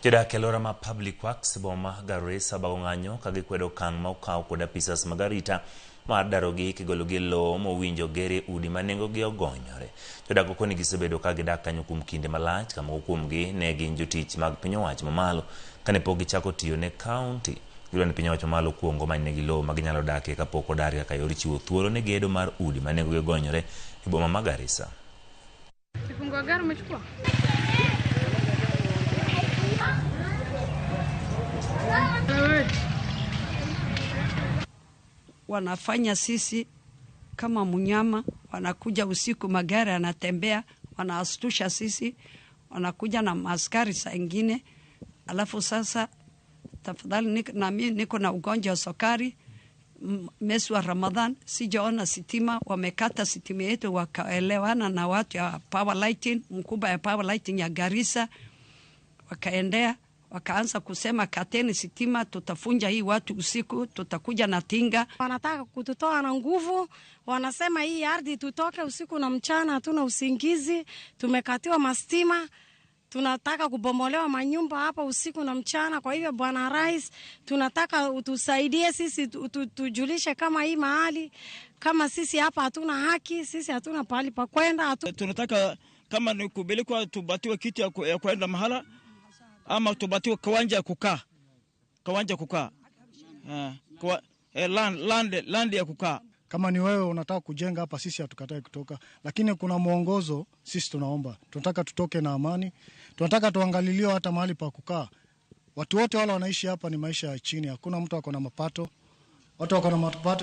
Jodak e alwora ma Public Works boma Garissa bago ng'anyo ka gikwedo okang' ma okaw kod apisas mag arita mar darogi kigologi e lowo mowinjo gerie udi ma nengogi ogonyore. Jodak go koni gisebedo ka gidak kanyo kuom kinde malach ka moko kuomgi ne gin jotich mag piny owacho mamalo kane pok gichako tiyo ne kaunti. Gidwaro ni piny owacho mamalo okuong omanynegi lowo ma ginyalo dakie kapok odargi kaka yor chiwo thuolo ne gedo mar udi ma nengogi ogonyore e boma ma Garissa. Kifungua gari umechukua? Wanafanya sisi kama mnyama, wanakuja usiku, magari anatembea, wanaastusha sisi, wanakuja na maaskari saa ingine. Alafu sasa, tafadhali, na mimi niko na ugonjwa wa sukari, mwezi wa Ramadhan sijaona sitima, wamekata sitima yetu, wakaelewana na watu ya power lighting, mkubwa ya power lighting ya Garissa, wakaendea wakaanza kusema kateni sitima, tutafunja hii watu usiku, tutakuja na tinga. Wanataka kututoa na nguvu, wanasema hii ardhi tutoke usiku na mchana, hatuna usingizi, tumekatiwa mastima, tunataka kubomolewa manyumba hapa usiku na mchana. Kwa hivyo, Bwana Rais, tunataka utusaidie sisi, tujulishe kama hii mahali kama sisi hapa hatuna haki, sisi hatuna pahali pa kwenda. Tunataka kama ni kubelikwa, tubatiwe kiti ya kwenda mahala ama tubatiwe kiwanja ya kukaa, kiwanja kukaa, land ya kukaa. Kama ni wewe unataka kujenga hapa, sisi hatukatai kutoka, lakini kuna mwongozo. Sisi tunaomba, tunataka tutoke na amani, tunataka tuangaliliwe hata mahali pa kukaa. Watu wote wale wanaishi hapa ni maisha ya chini, hakuna mtu ako na mapato, watu wako na mapato.